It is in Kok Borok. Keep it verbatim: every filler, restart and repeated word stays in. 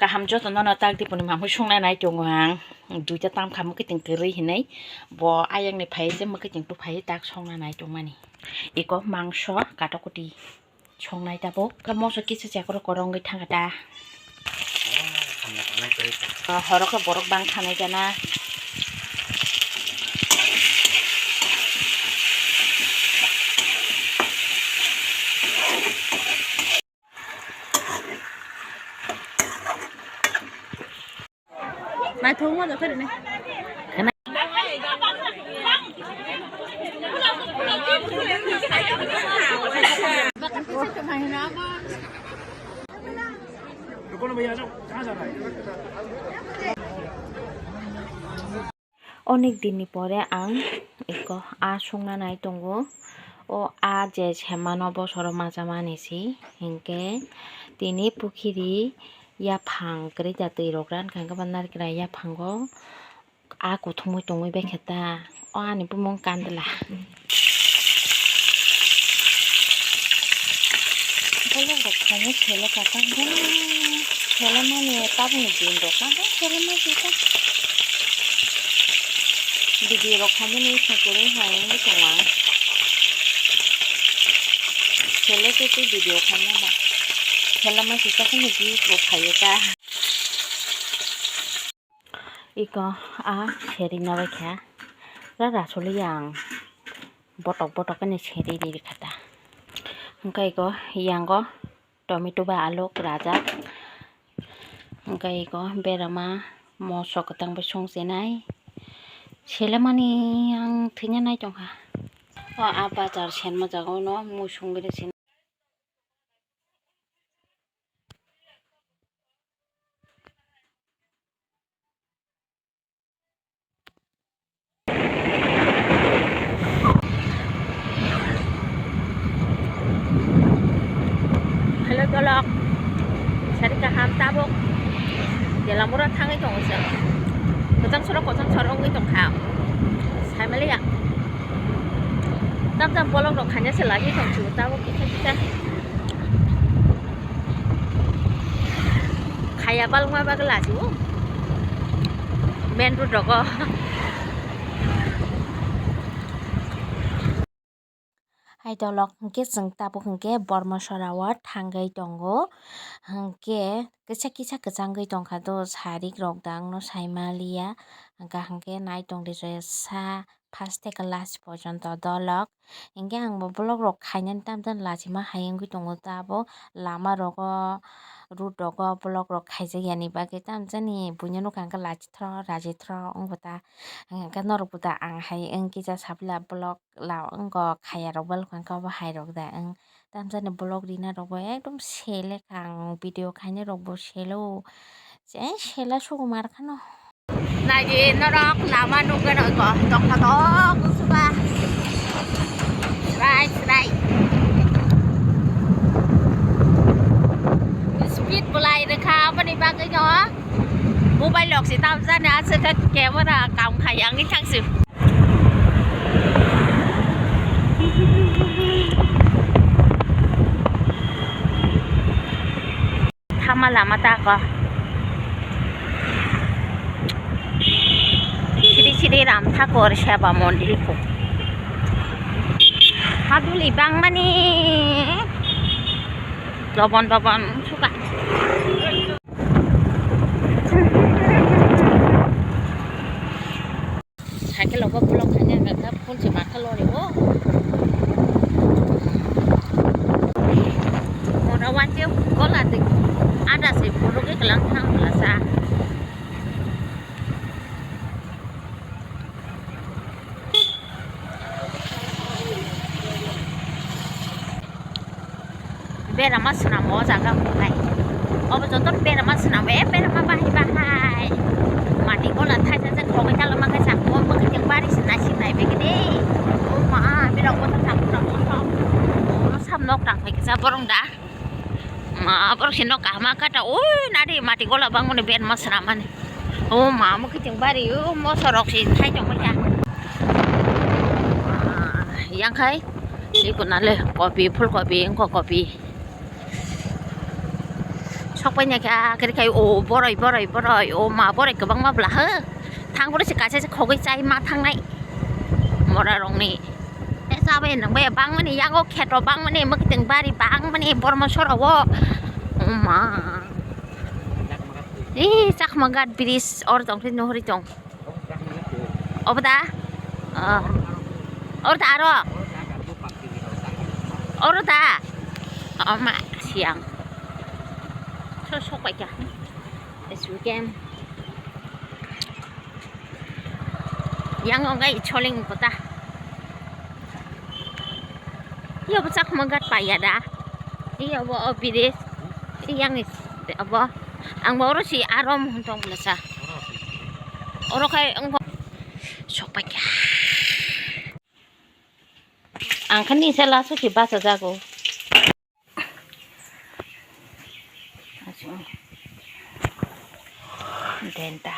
Kaham joto nono tak di, boni mamui songna nai tongo ang. Duita tam kha mwkhwtwng kwrwi hinwi. Bo ayang ni phai je mwkhwtwng tu phai tak songna nai tongmani. Iko mangso kato kuti songnai tabuk. Ka moso kisa chakro korongwi thanga ta. Horo khe borok bang thanai jana. Naithok ma joto rini. Onek dinni pore ang eko aa songna nai tongo. O aa je semmano bosoro machamani se, hinkhe tini pukhiri yaphang kwrwi da, twi rok ran kha, hwnkhe bo narikra yaphango aa kuthumwi tongwi bai khe ta. O ani bumung Kandla. Bolong rok khaino sele kwchang bono sele mani tabukni din rok ma bo sele ma sita. Video rok khaimani songkwrwi hai wngwi tongo ang. Sele khe tei video khaina ba sele ma sita kheno views rok khaio ta. Iko a seri na bai kha. Ra rasuli yang botok botok khe ni seri ri kha ta. Hwnkhe iko yango tomato bai alu kwrajak. Hwnkhe iko berama moso kwtang bai song chinai. Selemani ang thwina nai tongkha. O a bazar senma jaga o no mui song bini sin. Hello, tolok. Sari kaham tabuk. Jelamura thangwi tongo se. Kochang soro, kochang soro wngwi tongkha. Saimaliya. Tam tam bolong rok khaina se lagwi tong chu tabuk kisa kisa. Khaya balma bagwi lachiwo. Main road rogo. Hai tolok hwnkhe chwng tabuk hwnkhe Bormosora o thangwi tongo. Hwnkhe kisa kisa kwchangwi tongkha do sarik rok dang no saimaliya. Hwnkha hwnkhe nai tong di sa. First tei last pojonto dolok. Hinkhe ang bo vlog rok khainani tamjani lachima hai wngwi tongo, ta abo lama rogo, road rogo vlog rok khaijak yani bagwi tamjani buino nukha hwnkhe lachithro rajithro wngbo ta. Hinkhe norokbo da ang hai wngkhe ja sapla vlog la wngkha khaya rok belkha wngkha obo hai rok da wng. Tamjani vlog rina rokbo ekdom sele kha, ang video khainai rokbo selo. Je sela sukumar khano. Naidi norok lama nukgwi nokha tok tok suba. Srai srai. Speed bolai rwkha aboni bagwi no. Mobile rok se tamjani aswk khe camera kam khai wngwi thangsi. Thama lama tako. Shri Shri Ram Thakur Seva Mondir ko. Haduli bangmani lobon lobon suka. Cycle rok bo block khaina hwnka khe phone se ma kha lori o. Mona wanse gola twi ada se phone rok khe kwlang thang bwlasa. Berama swnam o jaga hwnkhai. Obo joto berama swnam, e berama bahai bahai. Mati gola thaisa jak khogwi chaloma khe chakmo, bwkha khe bari se naising nai begini. O ma, birok bo chakmo rok sam nok tang phai kisa borong da. Ma, borok se nok kaham khe ta, ui, nari mati gola bangmani berama swnam mani. O ma, omo kiting bari o moso rok se thai tong ya. Yang khai, iko nale kopi, phul kopi, engko kopi. Thokpai nai kha, kiri khai, o boroi, boroi, boroi, o ma boroi kwbangma bwla ho. Thang boroi se kaisa se khogwi chai ma thangnai. Mora rokni. E chabai nang bai bangmani, yago kheto bangmani, mwkhitwng bari bangmani, bormo sora o. O ma. E Chakma Ghat bridge or tong khe nuhuri tong. Obo da? Oh. Oro da aro? Oro da? Oma siang. So sok pai kha. This weekend. Yang ongkai choling kota. Iya bo Chakma Ghat pai ya da. Iya bo o bridge. Iya ni abo. Ang bo oro si arom hon tong bwla sa. Oro khai ang bo sok pai kha. Ang khan ni se laso ki basa jago. Asing. Denta.